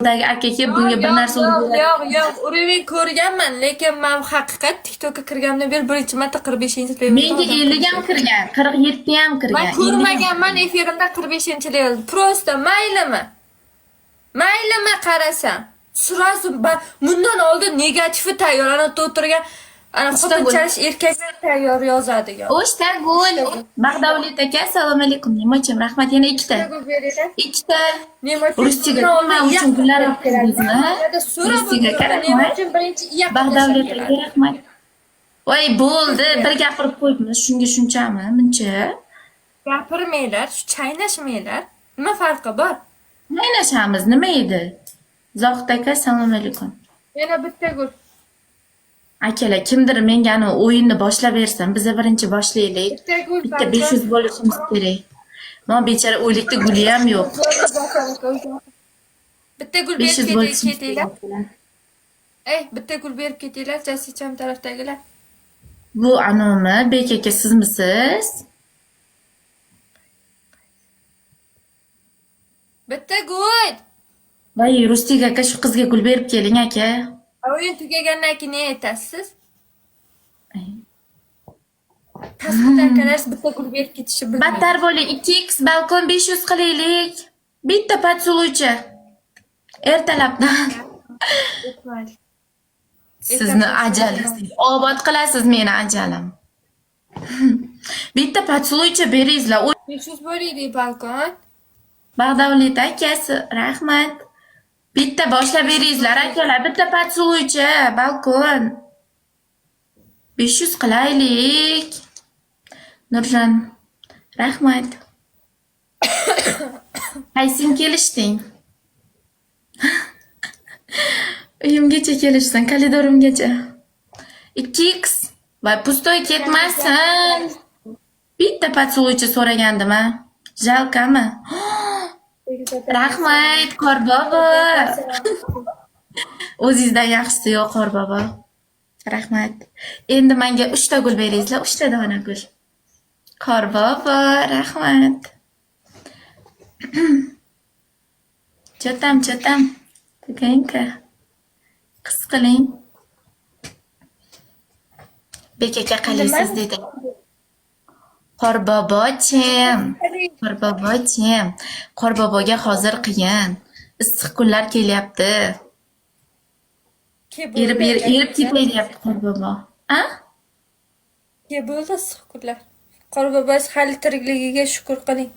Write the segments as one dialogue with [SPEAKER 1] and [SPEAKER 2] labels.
[SPEAKER 1] Leveldagi aka kelib bunga bir narsa
[SPEAKER 2] Yo'q,
[SPEAKER 1] urib
[SPEAKER 2] yo'q, yo'q. Уровень ko'rganman, lekin men haqiqat TikTokka kirganimdan beri birinchi marta 45-level.
[SPEAKER 1] Menga 50 ham kirgan, 47 ham kirgan.
[SPEAKER 2] Men ko'rmaganman efirimda 45-level. Просто maylimi? Maylimi qarasam? Сразу bundan oldin negativi tayyor, ana o'tirgan ana
[SPEAKER 1] Uchta
[SPEAKER 2] xotin
[SPEAKER 1] gul.
[SPEAKER 2] chalish erkaklar tayyor yozadigan.
[SPEAKER 1] O'shta gul. Bag'davlet aka, assalomu alaykum. Nimochim, rahmat. Yana ikkita.
[SPEAKER 2] Gul beringlar.
[SPEAKER 1] Ikkita.
[SPEAKER 2] Nima
[SPEAKER 1] Rustiga nima uchun gullar olib kirdingizmi?
[SPEAKER 2] So'rab
[SPEAKER 1] Rustiga
[SPEAKER 2] o'tiraman, nima
[SPEAKER 1] rahmat.
[SPEAKER 2] uchun birinchi iyak
[SPEAKER 1] Bag'davlet aka, rahmat. Voy, bo'ldi. Bir gapirib qo'yibmiz. Shunga shunchami? Muncha.
[SPEAKER 2] Gapirmanglar, shu chaynashmanglar. Nima farqi bor?
[SPEAKER 1] Qaynashamiz, nima edi? Zohid aka, assalomu alaykum.
[SPEAKER 2] Yana bitta gul.
[SPEAKER 1] Akalar, kimdir menga anu o'yinni boshlab bersin. Biza birinchi boshlaylik.
[SPEAKER 2] Bitta gul.
[SPEAKER 1] Bitta 500 bo'lishimiz kerak. Mana bechora o'likda guli ham yo'q.
[SPEAKER 2] Bitta gul berib
[SPEAKER 1] 500 bo'lishimiz
[SPEAKER 2] ketinglar.
[SPEAKER 1] kerak.
[SPEAKER 2] Ey, bitta gul berib ketinglar, Jasicham tarafdagilar.
[SPEAKER 1] Bu anumi? Bek aka, sizmisiz?
[SPEAKER 2] Bitta gul.
[SPEAKER 1] Voy, Rustik aka, shu qizga gul berib keling aka.
[SPEAKER 2] O'yin tugagandan keyin ne aytasiz?
[SPEAKER 1] Ay.
[SPEAKER 2] Pasqut akalar bitta gul berib ketishni bilmaydi.
[SPEAKER 1] Battar bo'ling, 2x balkon 500 qilaylik. Bitta поцелуйcha. Ertalabdan. Sizni ajalingiz. Obod qilasiz meni ajalim. Bitta поцелуйcha beringizlar.
[SPEAKER 2] 500 bo'laylik balkon.
[SPEAKER 1] Bag'davlet akasi, rahmat. Bitta boshlab beringizlar akalar, bitta поцелуйcha balkon. 500 qilaylik. Nurjon, rahmat. Qaysing kelishding? Uyimgacha kelishsin, koridorimgacha. 2x va pustoy ketmasin. Bitta поцелуйcha so'ragandim a. Жалками? Rahmat, Qorbobo. O'zingizdan yaxshisi yo'q, Qorbobo. Rahmat. Endi menga 3 ta gul beringizlar, 3 ta dona gul. Qorbobo, rahmat. Chotam, chotam. Tuganka. Qis qiling. Bek aka qalaysiz dedi. Qorbobochim. Qorbobochim. Qorboboga hozir qiyin. Issiq kunlar kelyapti. Erib erib erib ketay deyapti Qorbobo. A?
[SPEAKER 2] Ke bo'ldi issiq kunlar. Qorbobosi hali tirikligiga shukur qiling.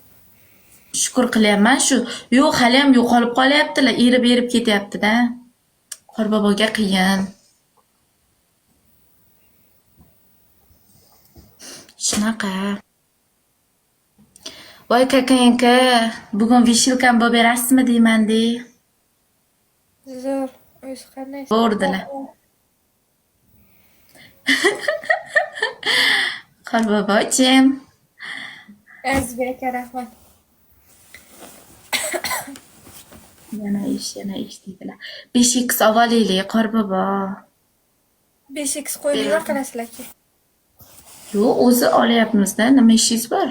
[SPEAKER 1] Shukur qilyapman shu. Yo'q, hali ham yo'qolib qolyaptilar, erib erib ketyapti-da. Qorboboga qiyin. Shunaqa. Voy KKNK, bugun vishilkam bo'lib berasizmi deyman-de.
[SPEAKER 2] Zo'r. O'zi qanday?
[SPEAKER 1] Bordilar. Qorbobochim.
[SPEAKER 2] Azizbek aka rahmat.
[SPEAKER 1] Yana ish, yana ish deydilar. 5x ovolaylik, Qorbobo.
[SPEAKER 2] 5x qo'yib nima qilasizlar ki?
[SPEAKER 1] Yo'q, o'zi olyapmiz-da, nima ishingiz bor?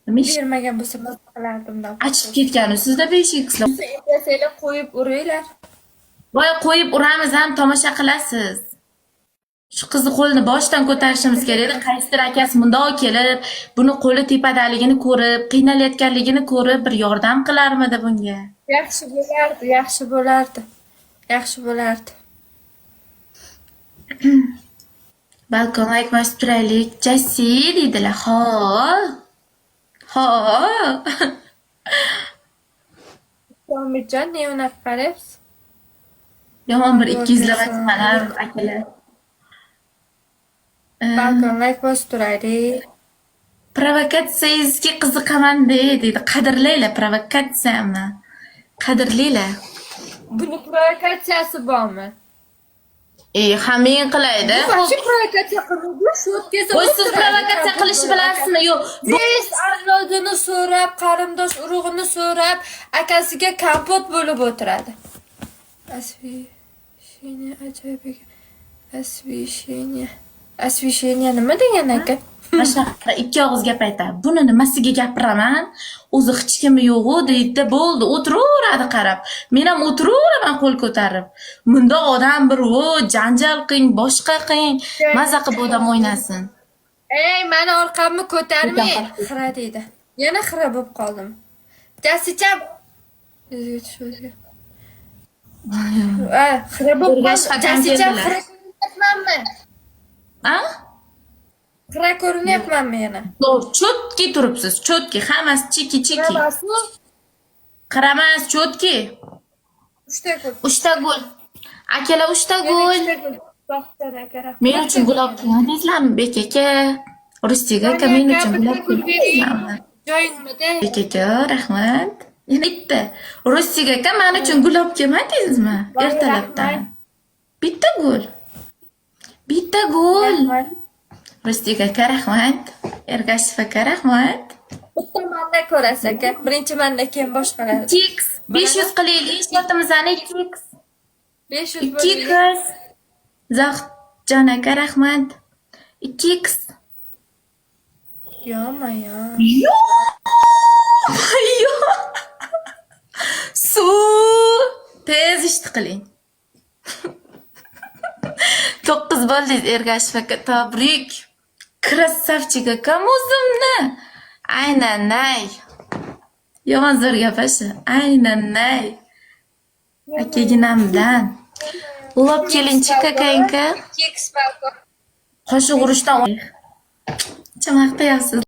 [SPEAKER 1] Nima ish?
[SPEAKER 2] Bermagan bo'lsa maza qilardim.
[SPEAKER 1] Achib ketgan sizda 5xlar.
[SPEAKER 2] Aytasanglar qo'yib uringlar.
[SPEAKER 1] Voy, qo'yib uramiz ham, tomosha qilasiz. Shu qizni qo'lini boshdan ko'tarishimiz kerak edi. Qaysidir akasi mundoq kelib, buni qo'li tepadaligini ko'rib, qiynalayotganligini ko'rib, bir yordam qilarmidi bunga?
[SPEAKER 2] Yaxshi bo'lardi, yaxshi bo'lardi. Yaxshi bo'lardi.
[SPEAKER 1] Balkon like bosib turaylik. Jassi deydilar. Ho. Ho.
[SPEAKER 2] Omitjon, ne unaqa qarayapsiz?
[SPEAKER 1] Yomon bir ikki yuzlamachiman akalar.
[SPEAKER 2] Balkon like bosib turaylik.
[SPEAKER 1] Provokatsiyangizga qiziqaman de deydi. Qadrlanglar provokatsiyamni. Qadrlanglar.
[SPEAKER 2] Buni provokatsiyasi bormi?
[SPEAKER 1] Ha men qilayda.
[SPEAKER 2] Вообще provokatsiya qilmaydi, shu o'tkazib.
[SPEAKER 1] O'zi siz provokatsiya qilishni bilasizmi? Yo'q.
[SPEAKER 2] Tez avlodini so'rab, qarindosh urug'ini so'rab, akasiga kompot bo'lib o'tiradi. Освещение ajoyib ekan. Освещение. Освещение nima degan aka?
[SPEAKER 1] Mana shunaqa ikki og'iz gap aytadi. Buni nimasiga gapiraman? O'zi hech kimi yo'q-u deydi, bo'ldi, o'tiraveradi qarab. Men ham o'tiraveraman qo'l ko'tarib. Bunda odam bir o janjal qiling, boshqa qiling, maza qilib odam o'ynasin.
[SPEAKER 2] Ey, mani orqamni ko'tarmang. Xira deydi. Yana xira bo'lib qoldim. Jasicham yuzga tushib. Ha, xira bo'lib
[SPEAKER 1] Ergash
[SPEAKER 2] qoldim.
[SPEAKER 1] hakam
[SPEAKER 2] Jasicham,
[SPEAKER 1] keldilar.
[SPEAKER 2] xira ko'rinyapmanmi?
[SPEAKER 1] A?
[SPEAKER 2] Xira ko'rinyapmanmi yana?
[SPEAKER 1] Zo'r, чётки turibsiz, чётки, hammasi чики чики.
[SPEAKER 2] Emasmi?
[SPEAKER 1] Qaramas, чётки.
[SPEAKER 2] Uchta gul.
[SPEAKER 1] Uchta gul. Akalar, uchta
[SPEAKER 2] Yana
[SPEAKER 1] gul.
[SPEAKER 2] ikkita gul. Zohidjon aka, rahmat.
[SPEAKER 1] Men uchun gulob qilmadingizlarmi, Bek aka? Rustik aka, men uchun gulob qilmadingizlarmi?
[SPEAKER 2] Joyingmidi?
[SPEAKER 1] Bek aka, rahmat. Yana bitta. Rustik aka, men uchun gulob kelmadingizmi? Ertalabdan. Bitta gul. Bitta gul.
[SPEAKER 2] Rahmat.
[SPEAKER 1] Rustik aka, rahmat. Ergashev aka, rahmat.
[SPEAKER 2] Bitta manda ko'rasiz, aka. Birinchi manda, keyin boshqalar.
[SPEAKER 1] 2x 500 qilaylik, shortimizni 2x.
[SPEAKER 2] 500
[SPEAKER 1] 2 x. Zohidjon aka, rahmat. 2x.
[SPEAKER 2] Ё-моё.
[SPEAKER 1] Ё-моё! Suv! Tez ishni qiling. 9 bo'ldingiz, Ergashev aka, tabrik. Красавчик akam o'zimni. Aynanay. Yomon zo'r gap shu. Aynanay. Akaginamdan. Ulab kelinchi kakayinka.
[SPEAKER 2] 2x balkon.
[SPEAKER 1] Qoshiq urishdan. Maqtayapsiz.